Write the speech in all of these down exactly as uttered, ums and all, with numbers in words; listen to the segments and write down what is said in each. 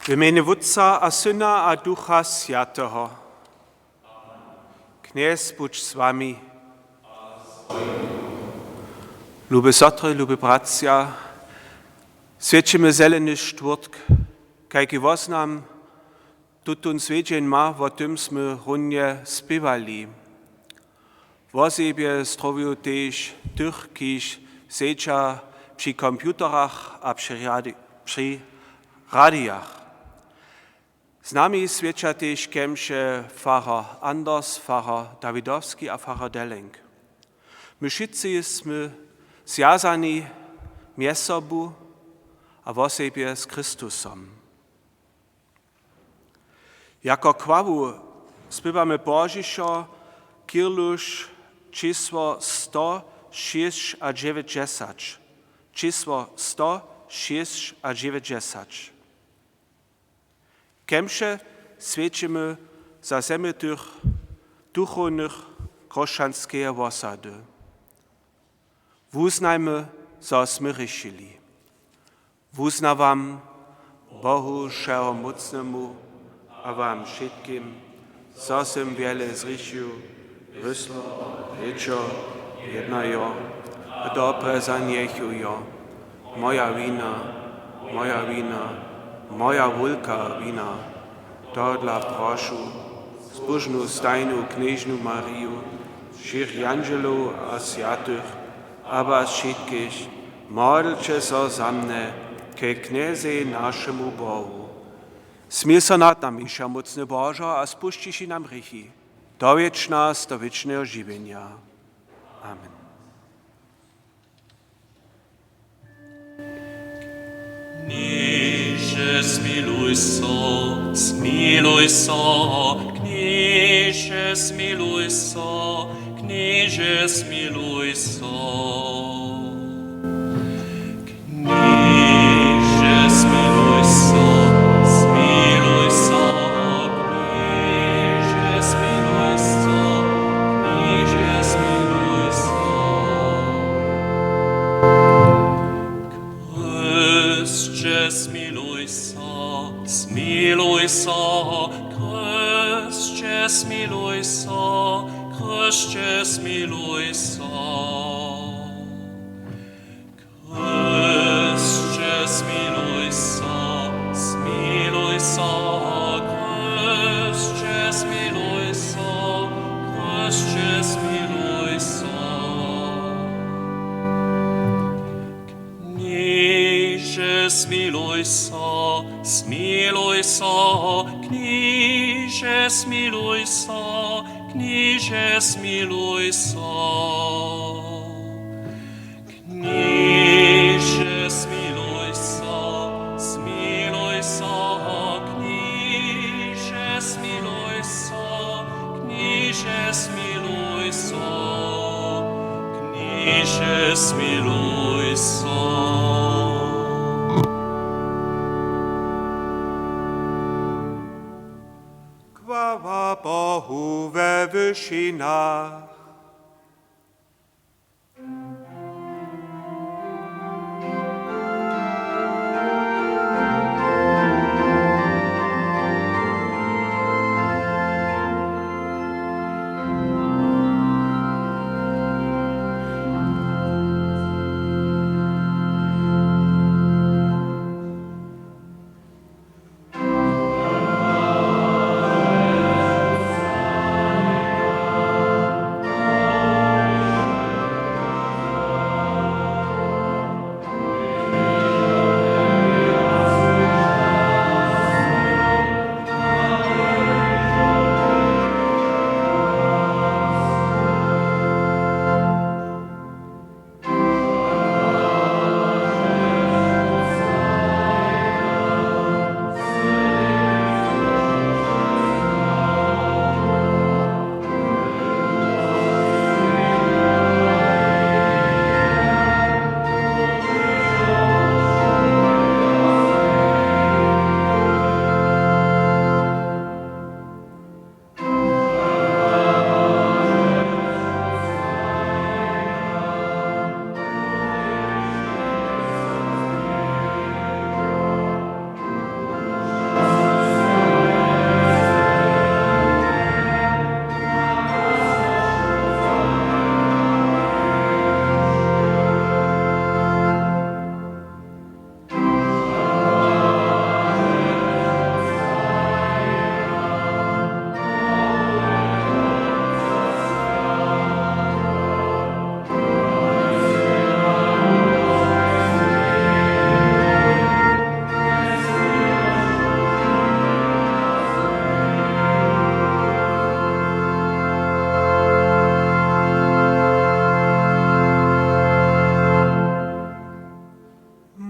W mjenje Wótca a Syna a Ducha Swjateho. Knjez budź z wami. Lube sotry, lubi bratřa, swjećimy Zeleny štwórtk, kajki woznam tutón swjedźeń ma, wo tym smy runje spěwali. Wosebje zdrowju tež tych, kiž sedźa při computerach a při radi-, při radijach. Z nami swjeća tež kemše farar Anders, farar Dawidowski a farar Delling. My wšitcy smy zwjazani mjez sobu a wosebje z Chrystusom. Jako chwalu spěwamy pozdźišo Kirluš čisło sto šěsć a dźewjećdźesać. Čisło sto šěsć a dźewjećdźesać. Kemše swjećimy za zemrětych duchownych chróšćanskeje wosady. Wuznajmy, zo smy hrěšili. Wuznawam Bohu Wšehomócnemu a wam wšitkim, zo sym wjele zhrěšił, myslo, rěčo, jednajo a dobre zanjechujo. Moja wina, moja wina, moja wulka wina. Tohodla prošu zbóžnu stajnu knježnu Mariju, wšěch jandźelow a swjatych, a was wšitkich, módlće so za mnje ke Knjezej, našemu Bohu. Smil so nad nami, wšehomócny Božo, a spušćiwši nam hrěchi, dowjedź nas do wěčneho žiwjenja. Amen. Knježe, smiluj so, smiluj so, Knježe, smiluj so, Knježe, smiluj so. Knježe, smiluj so, smiluj so, Knježe, smiluj so, Knježe, smiluj so. Chrysće, smiluj so, smiluj so, Chrysće, smiluj so, Chrysće, smiluj so. Chrysće, smiluj so, smiluj so, Chrysće, smiluj so, Chrysće, smiluj so. Knježe, smiluj so, smiluj so, Knježe, smiluj so, Knježe, smiluj so. Knježe, smiluj so, smiluj so, Knježe, smiluj so, Knježe, smiluj so, Knježe, smiluj so. Chwała Bohu we wyšinach.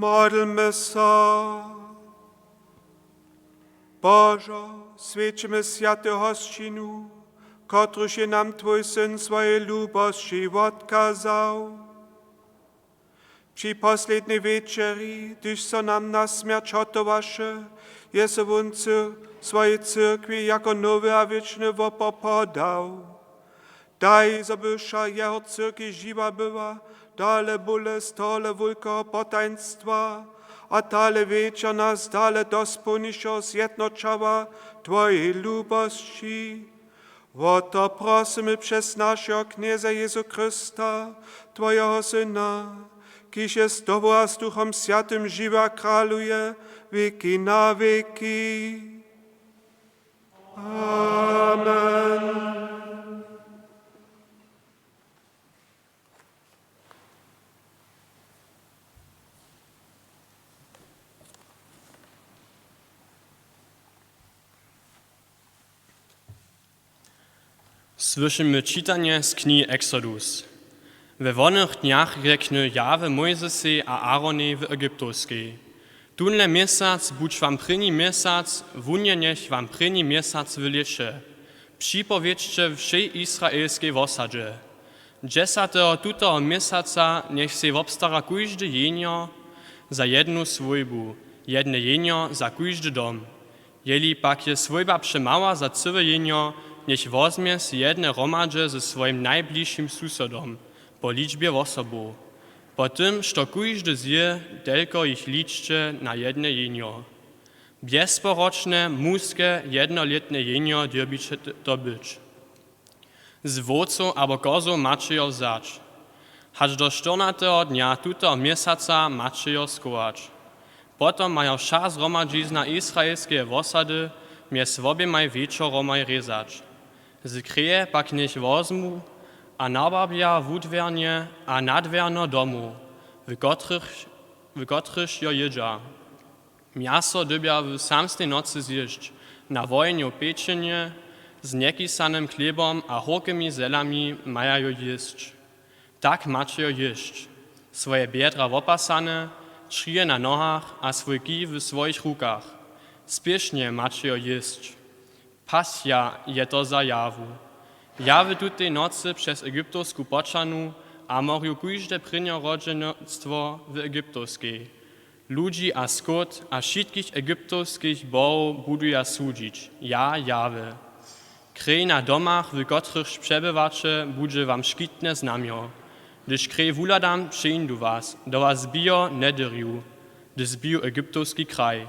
Modlmy so. Božo, swjećimy swjatu hosćinu, kotruž je nam twój syn swojej lubosći wotkazał. Při poslednjej wječeri, hdyž so nam na smjerć hotowaše, je so wón cyr-, swojej cyrkwi jako nowy a wěčny wopor podał. Daj, zo by wša jeho cyrkej žiwa była, dale bóle z tohohle wulkeho potajnstwa a tale wječor nas dale dospołnišo zjednoćała twojej lubosći. Wo to prosymy přez našeho Knjeza Jezu Chrysta, twojeho Syna, kiž je z tobu a z Duchom Swjatym žiwy a kraluje wěki na wěki. Amen. Słyšimy čitanje z knihi Exodus. We wonych dnjach rjekny Jahwe Mojzesej a Aaronej w Egyptowskej: Tónle měsac budź wam prěni měsac, wón je njech wam prěni měsac w lěće. Připowědźće wšej izraelskej wosadźe: Dźesateho tutoho měsaca njech sej wobstara kóžde jenjo za jednu swójbu, jedne jenjo za kóždy dom. Jeli pak je swójba přemała za cyłe jenjo, njech wozmje sej jedne hromadźe ze swojim najbližšim susodom po ličbje wosobow. Po tym, što kóždy zje, telko jich ličće na jedne jenjo. Bjezporočne, muske, jednolětne jenjo dyrbiće t-, to być. Z wowcow abo kozow maće jo wzać. Hač do štyrnateho dnja tutoho měsaca maće jo schować. Potom ma jo wša zhromadźizna izraelskeje wosady mjez woběmaj wječoromaj rězać. Z kreje pak njech wozmu a nabarbja wudwěrnje a nadwěrno domow, w kotrychž, w kotrychž jo jědźa. Mjaso dyrbja w samsnej nocy zjěsć, na wohenju pečenje, z njekisanym chlěbom a hórkimi zelami maja jo jěsć. Tak maće jo jěsć: swoje bjedra wopasane, črije na nohach a swój kij w swojich rukach. Spěšnje maće jo jěsć. Pascha je to za Jahwu. Ja w tutej nocy přez Egyptowsku poćahnu a morju kóžde prěnjorodźenstwo w Egyptowskej. Ludźi a skót a wšitkich egyptowskich bohow budu ja sudźić, ja Jahwe. Krej na domach, w kotrychž přebywaće, budźe wam škitne znamjo. Hdyž krej wuhladam, přińdu was, do was bijo njedyrju, hdyž zbiju egyptowski kraj.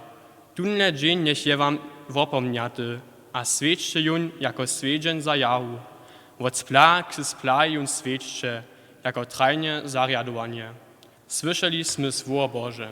Tónle dźeń njech je wam wopomnjaty a swjećće jón jako swjedźeń za Jahwu. Wot spla k splaji jón swjećće jako trajne zarjadowanje. Słyšeli smy słowo Bože.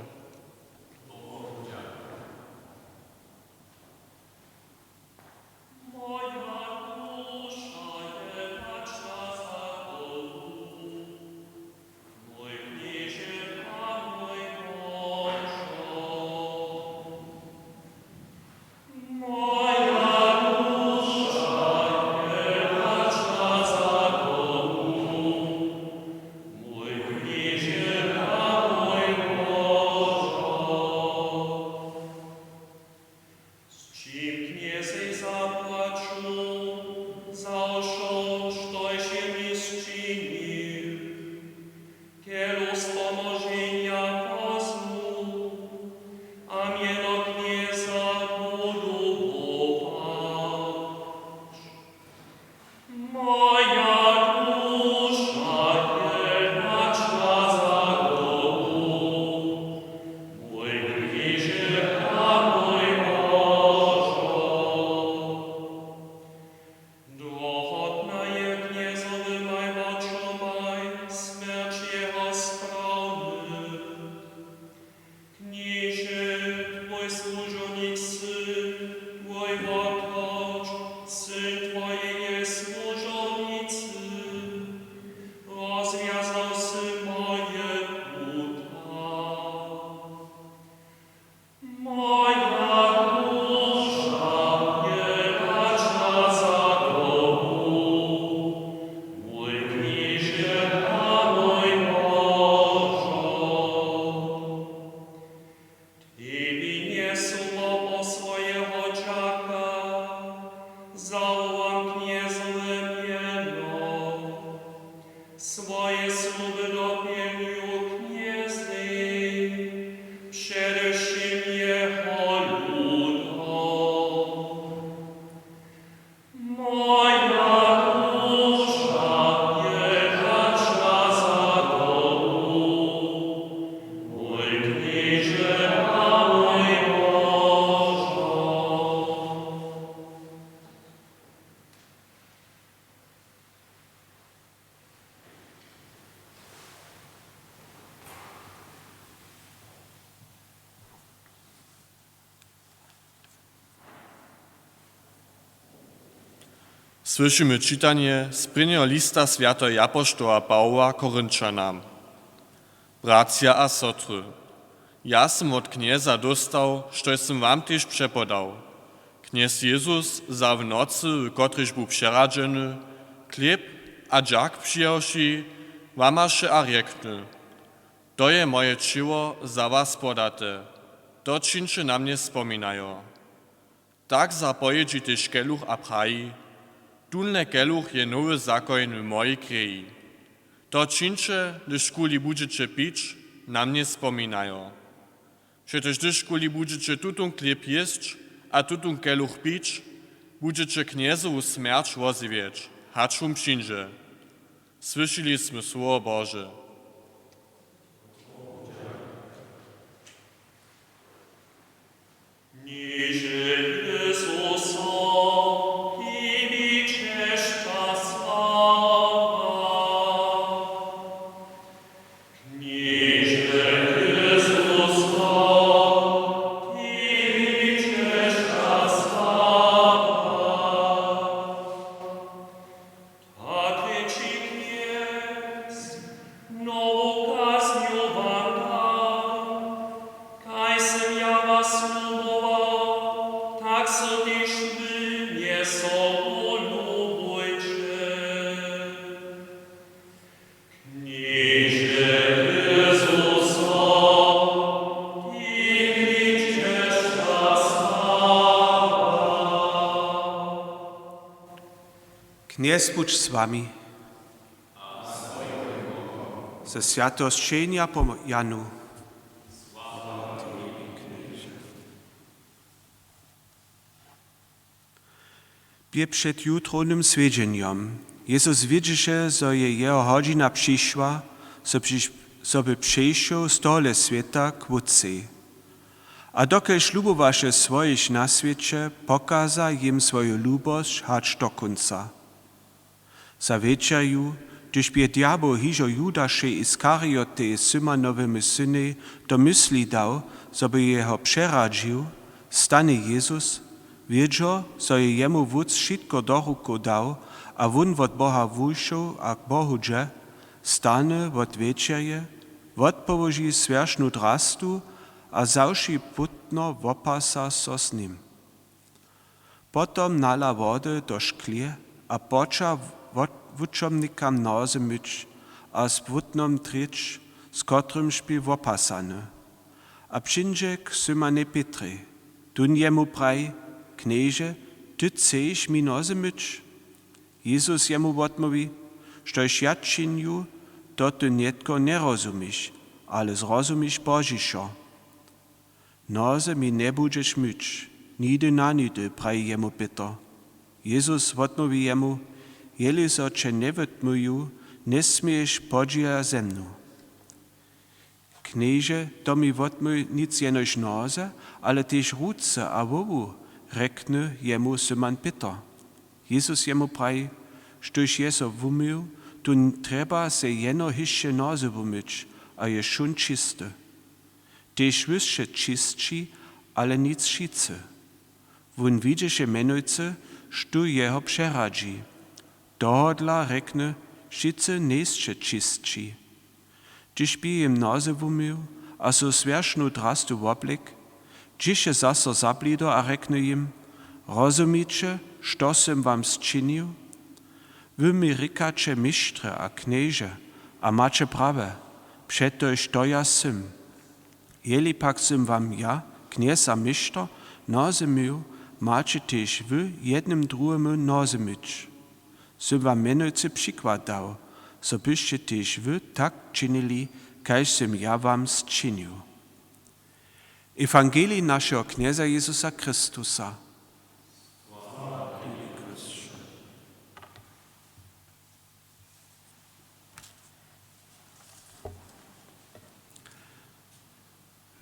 Słyšimy čitanje z prěnjeho lista swjateho japoštoła Pawoła Korinćanam. Bratřa a sotry, ja sym wot Knjeza dóstał, štož sym wam tež přepodał. Knjez Jezus wza w nocy, w kotrejž bu přeradźeny, chlěb a dźak přijawši, łamaše a rjekny: „To je moje ćěło za was podate. To čińće na mnje spominajo.” Tak zapojědźi tež keluch a praji: „Tónle keluch je nowy zakoń w mojej kreji. To čińće, hdyžkuli budźeće pić, na mnje spominajo.” Přetož hdyžkuli budźeće tutón chlěb jěsć a tutón keluch pić, budźeće Knjezowu smjerć wozjewjeć, hač wón přińdźe. Słyšeli smy słowo Bože. Tak rěči Knjez: Nowu kaznju wam dam, kaž sym ja was lubował, tak so tež wy mjez sobu lubujće. Knježe Jezuso, ti mi česć a sława. Knjez budź z wami. Ze swjateho sćenja po Janu. Bě před jutrownym swjedźenjom. Jezus wědźeše, zo je jeho hodźina přišła, zo při-, zo by přešoł z tohole swěta k Wótcej. A dokelž lubowaše swojich na swěće, pokaza jim swoju lubosć hač do kónca. Za wječerju, hdyž bě djaboł hižo Judašej Iskariotej, Simonowymu synej, do mysli dał, zo by jeho přeradźił, stany Jezus, wědźo, zo je jemu Wótc wšitko do rukow dał a wón wot Boha wušoł a k Bohu dźe, stany wot wječerje, wotpołoži swjeršnu drastu a wzawši płótno, wopasa so z nim. Potom nala wody do šklě a poča wot-, wučomnikam noze myć a z płótnom trěć, z kotrymž bě wopasany. A přińdźe k Simonej Pětrej. Tón jemu praji: „Knježe, ty chceš mi noze myć?“ Jezus jemu wotmołwi: „Štož ja činju, to ty nětko njerozumiš, ale zrozumiš pozdźišo.“ „Noze mi njebudźeš myć, nihdy na nihdy“, praji jemu Pětr. Jezus wotmołwi jemu: „Jeli zo će njewotmyju, njesměješ podźěla ze mnu.“ „Knježe, to mi wotmyj nic jenož noze, ale tež ruce a hłowu“, rjekny jemu Simon Pětr. Jezus jemu praji: „Štóž je so wumył, tón trjeba sej jeno hišće noze wumyć a je wšón čisty. Tež wy sće čisći, ale nic wšitcy.“ Wón widźeše mjenujcy, štó jeho přeradźi. Tohodla rjekny: „Wšitcy njejsće čisći.“ Hdyž bě jim noze wumył a so swjeršnu drastu woblěk, dźěše zaso za blido a rjekny jim: „Rozumiće, što sym wam sčinił? Wy mi rěkaće mištrje a knježe, a maće prawje, přetož to ja sym. Jeli pak sym wam ja, knjez a mištr, noze mył, maće tež wy jednym druhemu noze myć. Sym wam mjenujcy přikład dał, zo byšće tež wy tak činili, kaž sym ja wam sčinił.“ Ewangelij našeho Knjeza Jezusa Chrystusa.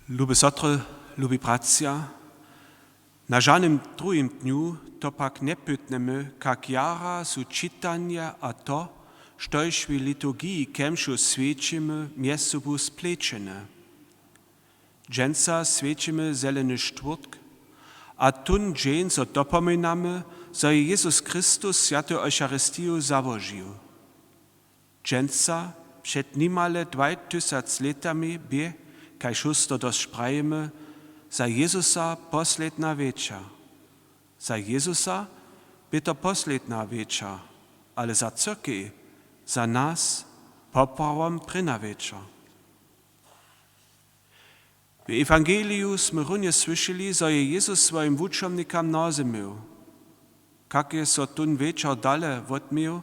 Lube sotry, lubi bratřa, na žanym druhim dnju to pak njepytnjemy, kak jara su čitanje a to, štož w liturgiji kemšu swjećimy, mjez sobu splećene. Dźensa swjećimy Zeleny štwórtk a tón dźeń so dopominamy, zo je Jezus Chrystus swjatu Eucharistiju załožił. Dźensa, před nimale dwaj tysac lětami, bě, kaž husto dosć prajimy, za Jezusa posledna wječer. Za Jezusa bě to posledna wječer, ale za cyrkej, za nas poprawom prěnja wječer. W ewangeliju smy runje słyšeli, zo je Jezus swojim wučomnikam nazeměł: Kak je so tón wječor dale wotměł,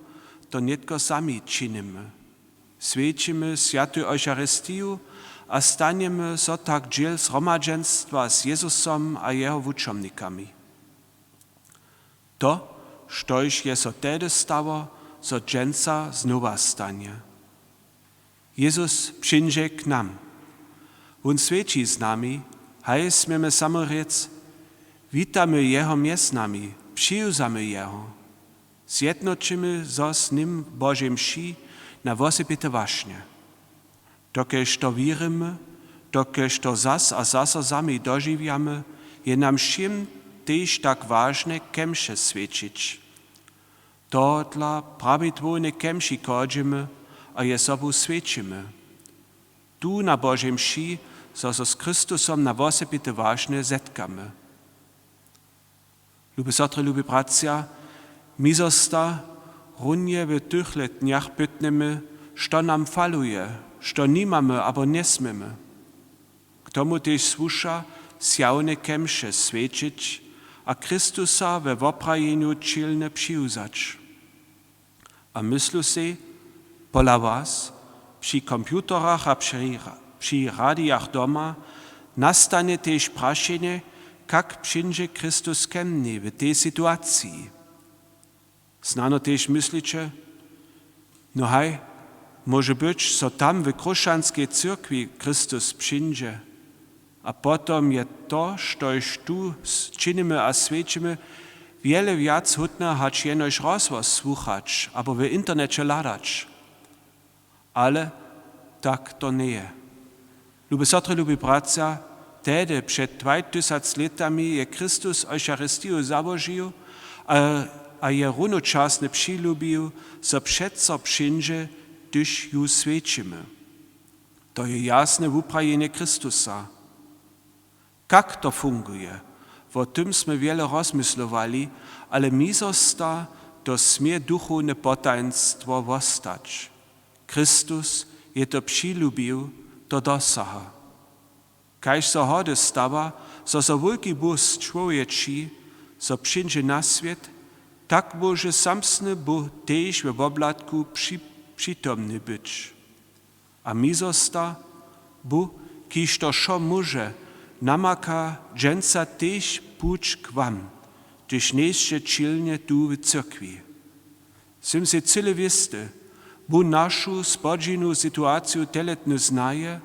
to nětko sami činimy. Swjećimy swjatu Eucharistiju a stanjemy so tak dźěl zhromadźenstwa z Jezusom a jeho wučomnikami. To, štož je so tehdy stało, so dźensa znowa stanje. Jezus přińdźe k nam. Wón swjeći z nami, haj směmy samo rjec: Witamy jeho mjez nami, přiwzamy jeho. Zjednoćimy so z nim w Božej mši na wosebite wašnje. Dokelž to wěrimy, dokelž to zas a zaso sami dožiwjamy, je nam wšěm tež tak wažne, ke mše swjećić. Tohodla prawidłownje ke mši chodźimy a je sobu swjećimy. Tu na Božej mši so, so z Chrystusom na wosebite wašnje zetkamy. Lube sotry, lubi bratřa, my so sta runje w tychhle dnjach pytnjemy, što nam faluje, što nimamy abo njesměmy. K tomu tež słuša zjawnje ke mše swjećić a Chrystusa we woprajenju ćělnje přiwzać. A myslu sej, pola was, při computerach a při, při radijach doma nastanje tež prašenje, kak přińdźe Chrystus ke mni w tej situaciji? Snano tež mysliće: No haj, móže być, zo tam w chróšćanskej cyrkwi Chrystus přińdźe. A potom je to, štož tu s-, činimy a swjećimy, wjele wjac hódne hač jenož rozhłos słuchać abo w interneće hladać. Ale tak to njeje. Lube sotry, lubi bratřa, tehdy před dwaj tysac lětami je Chrystus Eucharistiju załožił a, a je runočasnje přilubił, zo přeco přińdźe, hdyž ju swjećimy. To je jasne wuprajenje Chrystusa. Kak to funguje, wo tym smy wjele rozmyslowali, ale mi so zda, to smě duchowne potajnstwo wostać. Chrystus je to přilubił, to dosaha. Kaž so hody stawa, zo so wulki Bóh sčłowjeći, zo přińdźe na swět, tak móže samsny Bóh tež we woblatku při-, přitomny być. A mi so zda, Bóh, kiž to wšo móže, namaka dźensa tež puć k wam, hdyž njejsće ćělnje tu w cyrkwi. Sym sej cyle wěsty, Bóh našu spodźiwnu situaciju teletnje znaje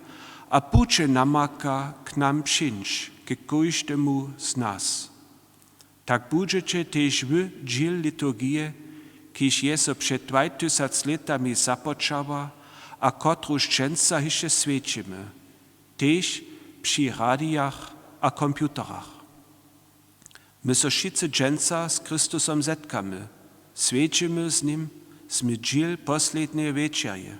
a puće namaka k nam přińć, ke kóždemu z nas. Tak budźeće tež wy dźěl liturgije, kiž je so před dwaj tysac lětami započała a kotruž dźensa hišće swjećimy, tež při radijach a computerach. My so wšitcy dźensa z Chrystusom zetkamy, swjećimy z nim, smy dźěl posledneje wječerje.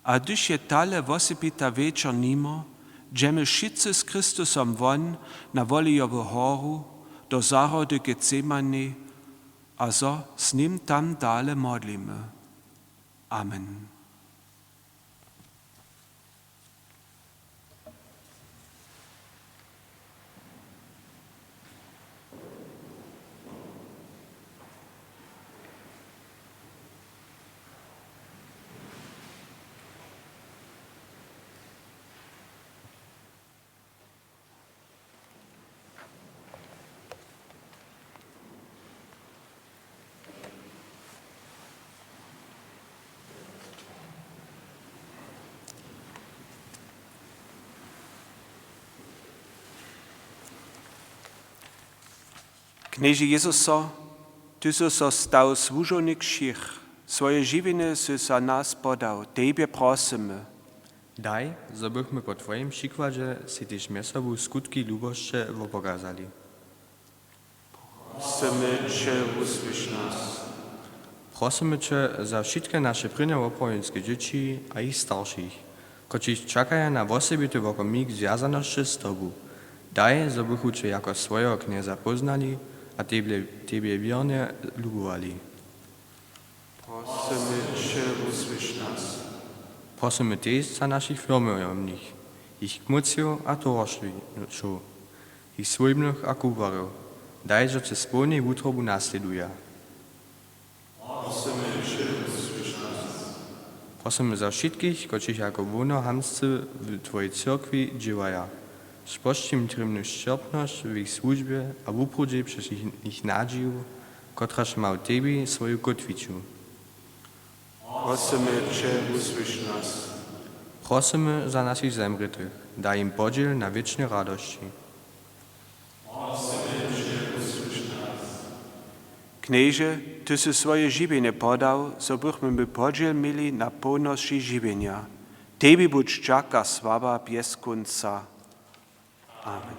A hdyž je tale wosebita wječor nimo, dźemy wšitcy z Chrystusom won na Wolijowu horu, do zahrody Getsemani a so z nim tam dale modlimy. Amen. Knježe Jezuso, ty sy so stał słužownik wšěch, swoje žiwjenje sy za nas podał, tebje prosymy. Daj, zo bychmy po twojim přikładźe sej tež mjez sobu skutki lubosće wopokazali. Prosymy će, wusłyš nas. Prosymy će za wšitke naše prěnje woprawjenske dźěći a jich staršich, kotřiž čakaja na wosebity wokomik zwjazanosće z tobu. Daj, zo bychu će jako swojeho Knjeza póznali a tebje, tebje wěrnje lubowali. Prosymy će, wusłyš nas. Prosymy tež za našich firmownych, jich kmócejow a towaršow, jich swójbnych a kubłarjow. Daj, zo će z połnej wutrobu naslěduja. Prosymy će, wusłyš nas. Prosymy za wšitkich, kotřiž jako hłowno hamtscy w twojej cyrkwi dźěłaja. Spožč jim trěbnu sćerpnosć w jich słužbje a wuprudźej přez jich, jich nadźiju, kotraž ma w tebi swoju kótwiču. Prosymy će, wusłyš nas. Prosymy za našich zemrětych, daj jim podźěl na wěčnej radosći. Knježe, ty sy swoje žiwjenje podał, zo bychmy my podźěl měli na połnosći žiwjenja. Tebi budź dźak a sława bjez kónca. Amen.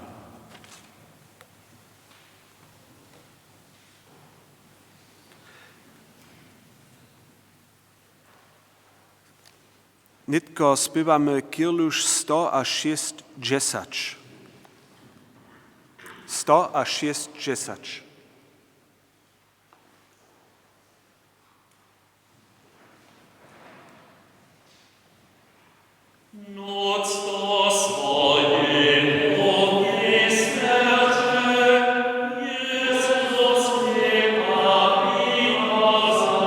Nětko spěwamy kirluš sto a šěsćdźesać. Sto a šěsćdźesać. Noc do swojej smjerće Jezus njepapěcha za.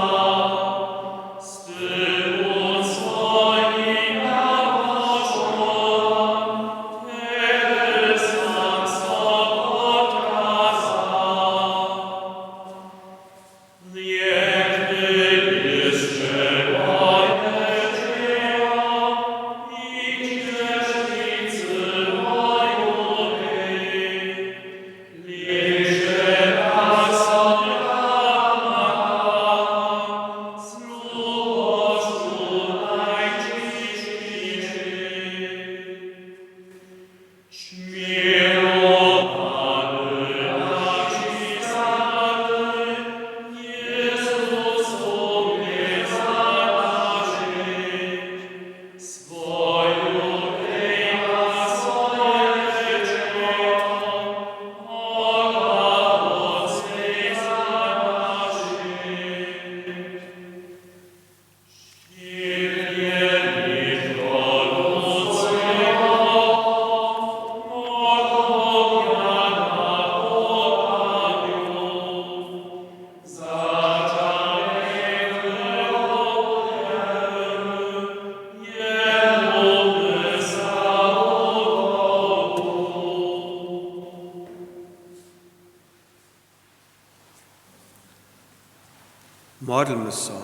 Modlmy so.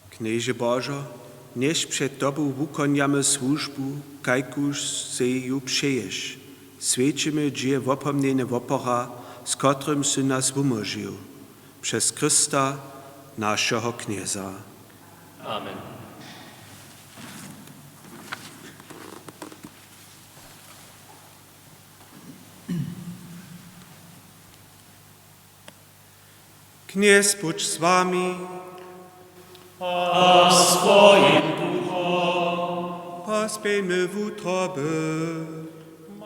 Knježe Božo, njež před Tobu wukonjamy słužbu, kajkuž sej ju přeješ. Swjećimy dźě wopomnjene wopora, z kotrymž sy nas wumóžił. Přez Chrysta, našeho Knjeza. Amen. Knjez budź z wami. A z twojim duchom. Pospěńmy wutroby.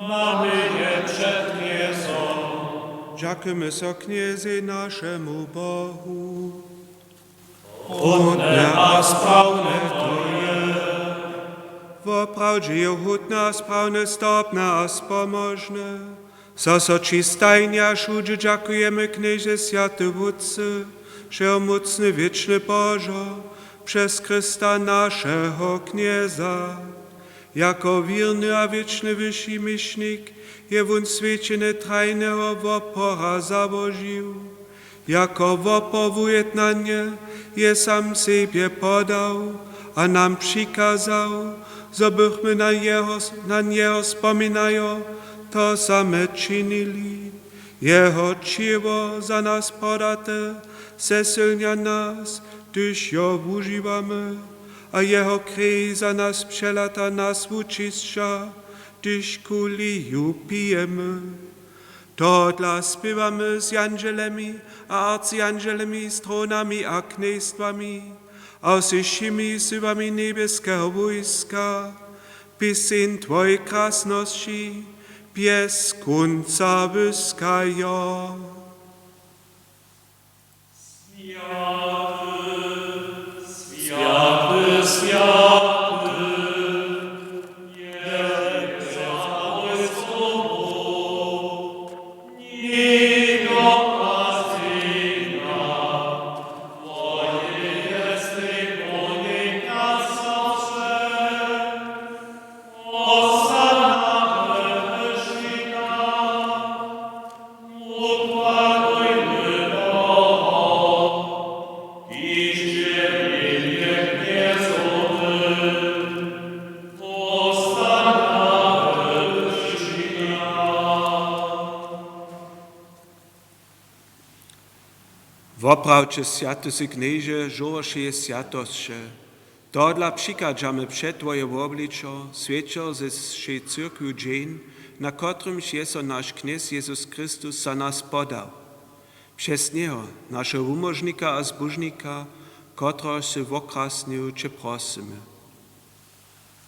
Mamy je před Knjezom. Dźakujmy so Knjezej, našemu Bohu. Hódne a sprawne to je. Woprawdźe je hódne a sprawne, zdobne a spomožne, zo so ći stajnje a wšudźe dźakujemy, Knježe, swjaty Wótče, wšehomócny, wěčny Božo, přez Chrysta, našeho Knjeza. Jako wěrny a wěčny wyši měšnik je wón swjećenje trajneho wopora załožił. Jako wopor wujednanje je sam sebje podał a nam přikazał, zo bychmy na jeho, na njeho spominajo to same činili. Jeho ćěło, za nas podate, zesylnja nas, hdyž jo wužiwamy, a jeho krej, za nas přelata, nas wučisća, hdyž kuli ju pijemy. Tohodla spěwamy z jandźelemi a arcjandźelemi, z tronami a knjejstwami a ze wšěmi syłami njebjeskeho wójska pěseń Twojej krasnosći bjez kónca wyskajo. Swiaty, swiaty, swiaty je za Twój zmowk. Nitko a stejna, Twoje je sej połnej krasnosće. Hosanna we wyšinach. Woprawdźe swjaty sy, Knježe, žórło wšeje swjatosće. Tohodla přichadźamy před Twoje wobličo, swjećo ze wšej cyrkwju dźeń, na kotrymž je so naš Knjez Jezus Chrystus za nas podał. Přez njeho, našeho wumóžnika a zbóžnika, kotrehož sy wokrasnił, će prosymy: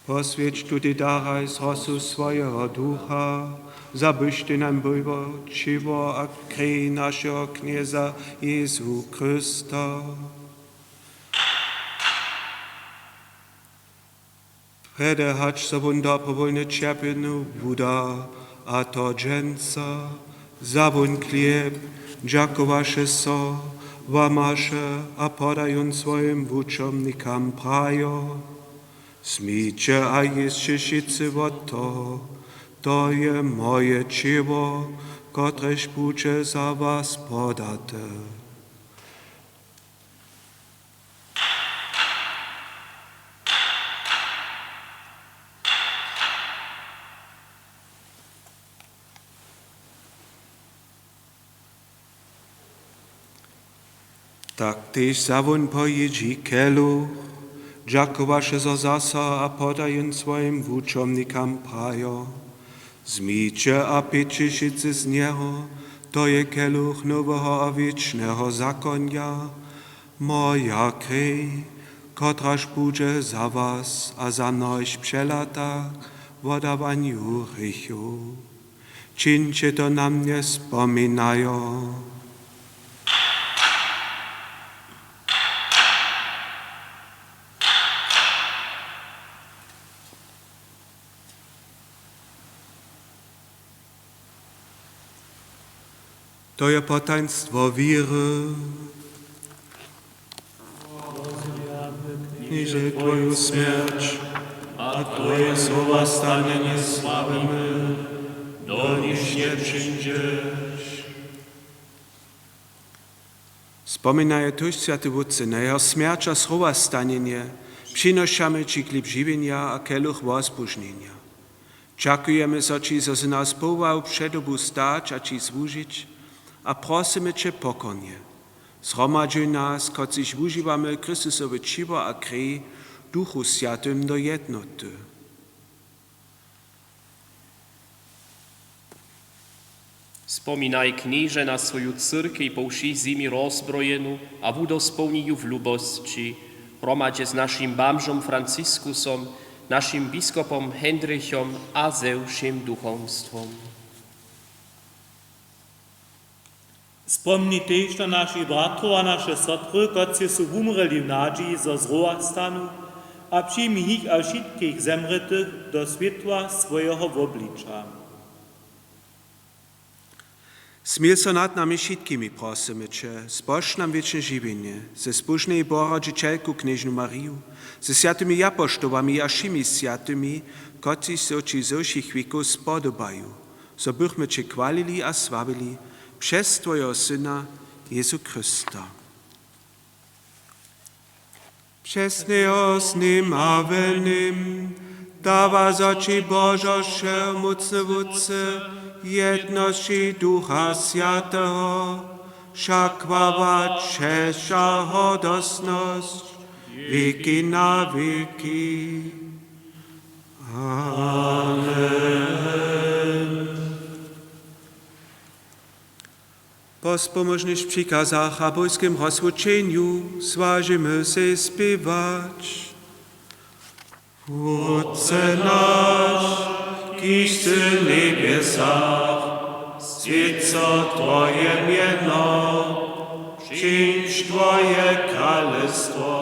Poswjeć tutej daraj z rosu swojeho Ducha, zabyštej nam było ćěło a krej našeho Knjeza Jezu Chrysta. Prjedy hač so wón dobrowólnje ćerpjenju wuda, a to dźensa, wza wón chlěb, dźakowaše so, łamaše a poda jón swojim wučomnikam, prajo: Wzmiće a jěsće wšitcy wot toho, to je moje ćěło, kotrež budźe za was podate. Tak tež wza wón po jědźi keluch, dźakowaše so zaso a poda jón swojim wučomnikam, prajo: Wzmiće a pijće wšitcy z njeho, to je keluch noweho a wěčneho zakonja, moja krej, kotraž budźe za was a za mnohich přelata k wodawanju hrěchow. Čińće to na mnje spominajo. To je potajnstwo wěry. Knježe, Twoju smjerć a Twoje zrowastanjenje sławimy, doniž nje přińdźeš. Spominajo tuž, swjaty Wótče, na jeho smjerć a zrowastanjenje, přinošamy Ći chlěb žiwjenja a keluch wozbóžnjenja. Dźakujemy so Ći, zo sy nas powołał před tobu stać a Ći słužić, a prosymy Će pokornje: Zhromadźuj nas, kotřiž wužiwamy Chrystusowe ćěło a krej, w Duchu Swjatym do jednoty. Spominaj, Knježe, na swoju cyrkej po wšej zemi rozbrojenu a wudospołni ju w lubosći, hromadźe z našim bamžom Franciskusom, našim biskopom Hendrichom a ze wšěm duchowstwom. Spomni tež na našich bratrow a naše sotry, kotřiž su wumrěli w nadźiji, zo zrowastanu, a přijmi jich a wšitkich zemrětych do swětła swojeho wobliča. Smil so nad nami wšitkimi, prosymy Će, spožč nam wěčne žiwjenje ze zbóžnej Bohorodźićelku knježnu Mariju, ze swjatymi japoštołami a wšěmi swjatymi, kotřiž so Ći ze wšěch wěkow spodobaju, zo bychmy Će chwalili a sławili přez Twojeho Syna Jezu Chrysta. Přez njeho, z nim a w nim dawa so Ći, Božo wšemócny Wótče, w jednosći Ducha Swjateho wša chwała, česć a hordosnosć wěki na wěki. Amen. Po spomožnych přikazach a bójskim rozswódčenju zwažimy sej spěwać. Wótče naš, kiž sy w njebjesach, swjeć so twoje mjeno, přińdź twoje kralestwo,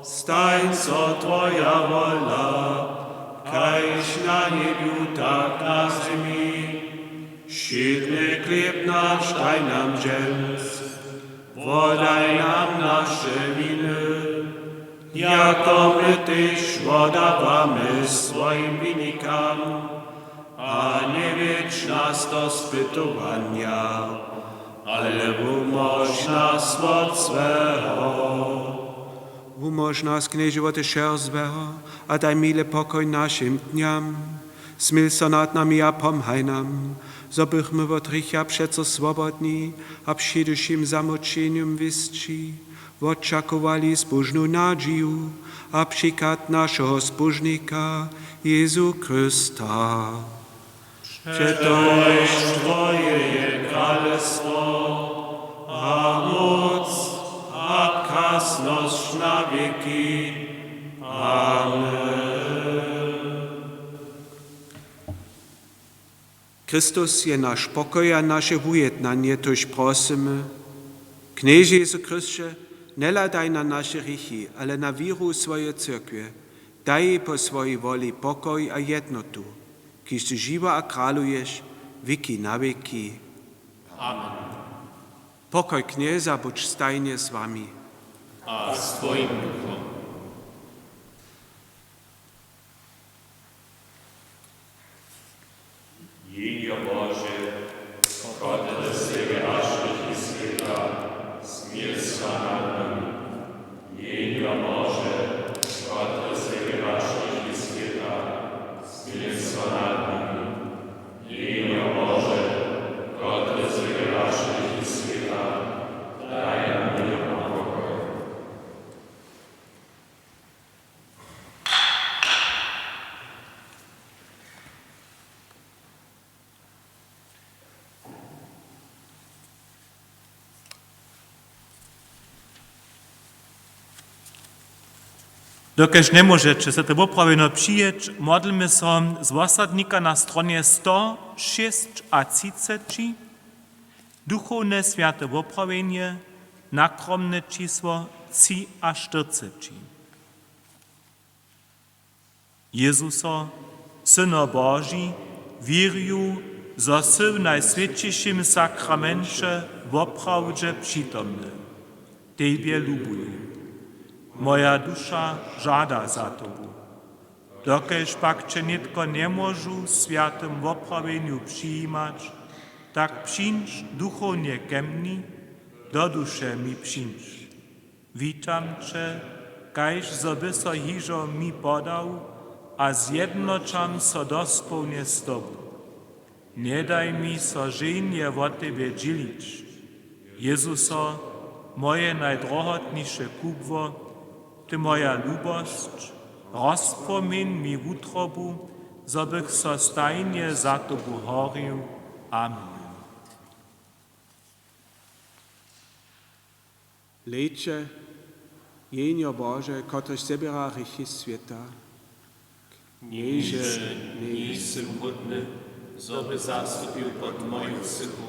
stań so twoja wola, kaž na njebju, tak na zemi. Wšědny chlěb naš daj nam dźens, wodaj nam naše winy, jako my tež wodawamy swojim winikam, a njewjedź nas do spytowanja, ale wumóž nas wot złeho. Wumóž nas, Knježe, wot wšeho złeho a daj miłi pokoj našim dnjam. Smil so nad nami a pomhaj nam, zo bychmy wot hrěcha přeco swobodni a před wšěm zamućenjom wěsći wočakowali zbóžnu nadźiju a přichad našeho Zbóžnika Jezu Chrysta. Přetož twoje je kralestwo a móc a krasnosć na wěki. Amen. Chrystus je naš pokoj a naše wujednanje, tož prosymy. Knježe Jezu Chrysće, njehladaj na naše hrěchi, ale na wěru swojeje cyrkwje. Daj po swojej woli pokoj a jednotu, kiž ty žiwy a kraluješ wěki na wěki. Amen. Pokoj Knjeza budź stajnje z wami. A z twojim duchom. Jehnjo Bože, kotryž zjewjaš hrěchi swěta, smil so nad nami. Jehnjo Bože, kotryž zjewjaš hrěchi swěta, smil so nad nami. Jehnjo Bože, kotryž zjewjaš hrěchi swěta, daj nam měr a pokoj. Dokelž njemóžeće so to woprawjeno přijeć, modlmy so z wosadnika na stronje sto šěsćatřiceći, duchowne swjate woprawjenje, nakromne čisło třiaštyrceći. Jezuso, Syno Boži, wěrju, zo sy w Najswjećišim sakramenće woprawdźe přitomny. Tebje lubuju. Moja duša žada za tobu. Dokelž pak će nětko njemóžu w swjatym woprawjenju přijimać, tak přińdź duchownje ke mni, do duše mi přińdź. Witam će, kaž zo by so hižo mi podał, a zjednoćam so dospołnje z tobu. Njedaj mi so ženje wot tebje dźělić. Jezuso, moje najdrohotniše kubło, ty moja lubosć, rozpłomiń mi wutrobu, zo bych so stajnje za tobu horił. Amen. Hlejće, Jehnjo Bože, kotrež zběra hrěchi swěta. Knježe, njejsym hódny, zo by zastupił pod moju sychu,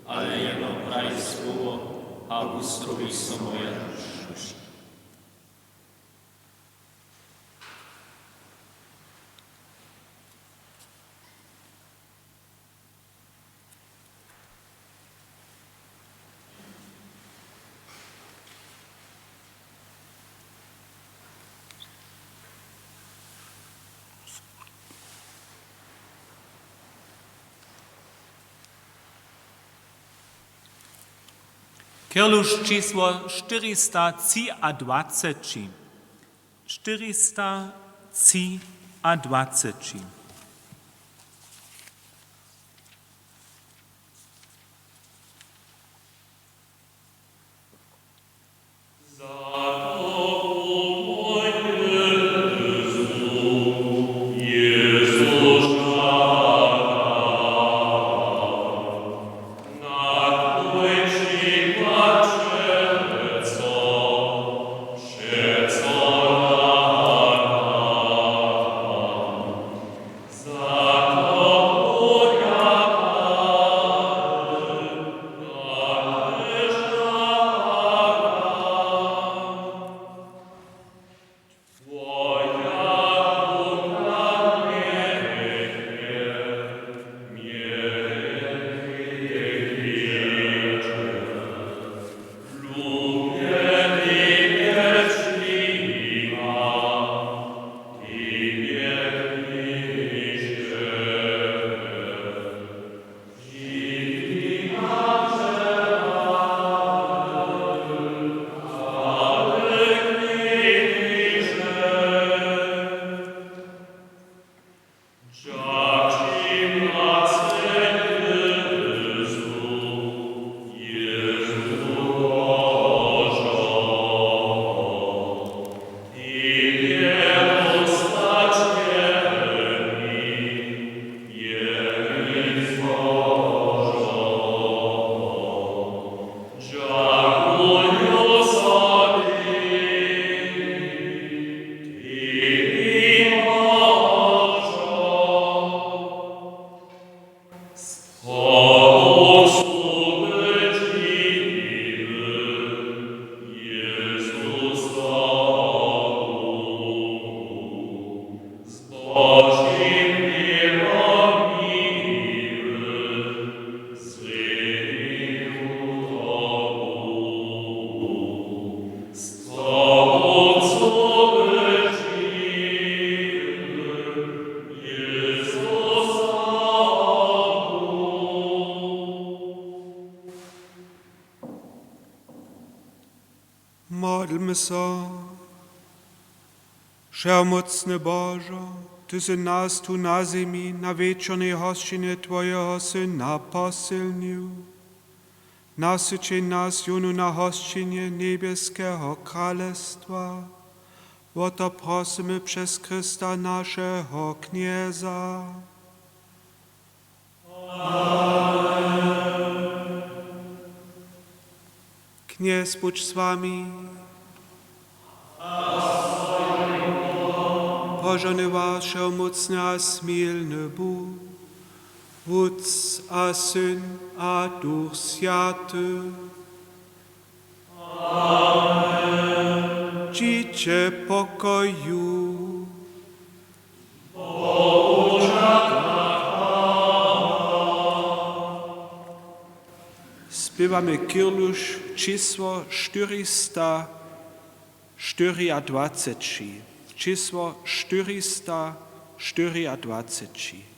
ale jeno praj słowo a wustrowi so moja duša. Kirluš čisło štyrista třiadwaceći. Štyrista třiadwaceći. Modlmy so. Wšehomócny Božo, ty sy nas tu na zemi na wječornej hosćinje twojeho Syna posylnił. Nasyćej nas jónu na hosćinje njebjeskeho kralestwa. Wo to prosymy přez Chrysta, našeho Knjeza. Knjez budź z wami. Požohnuj was wšehomócny a smilny Bóh, Wótc a Syn a Duch Swjaty. Dźiće w pokoju. Spěwamy Kirluš čisło štyrista štyriadwaceći. Čisło štyrista štyriadwaceći.